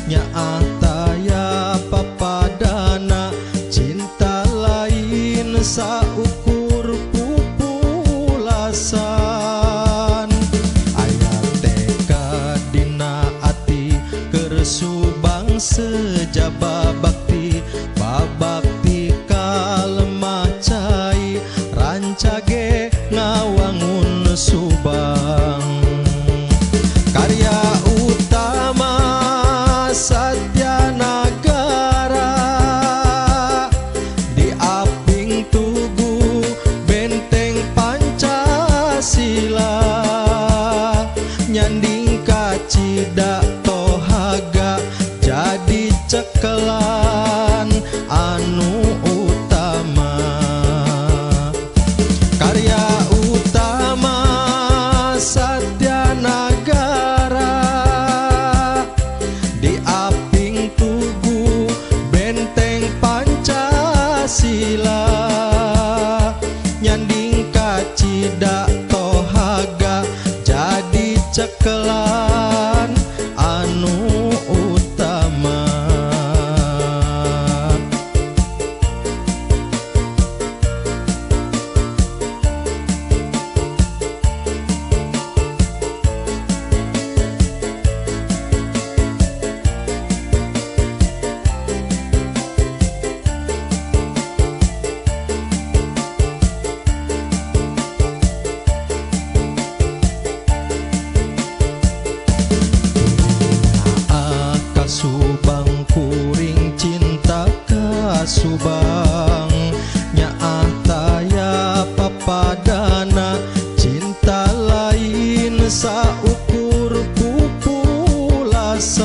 Nyaah taya papadana cinta lain saukur pupulasan. Aya tekad dina ati keur Subang sejaba bakti, babakti ka lemah cai rancage ngawangun Subang. Karya utama Satya Nagara di aping tugu benteng Pancasila, nyanding kacida tohaga jadi cekelan anu utama. Karya utama Satya Nagara di aping tugu benteng Pancasila, nyanding kacida tohaga jadi cekelan anu utama. Subang kuring cinta ka Subang, nyaah taya papadana cinta lain saukur pupulasan.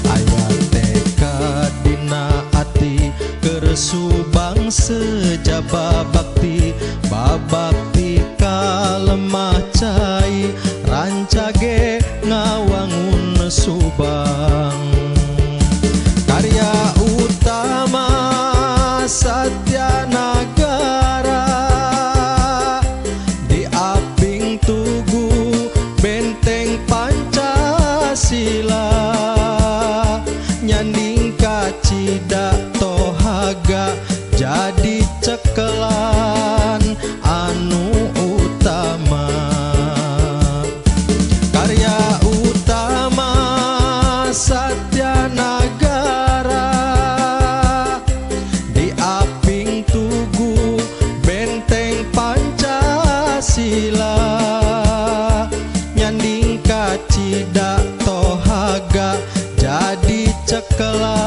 Aya tekad dina ati keur Subang sejaba bakti, babakti ka lemah cai rancage ngawangun Subang. Karya utama Satya Nagara di aping tugu benteng Pancasila, nyanding kacida tohaga jadi cekelan anu utama. Karya utama Satya Nagara di aping tugu benteng Pancasila, nyanding kacida tohaga jadi cekelan.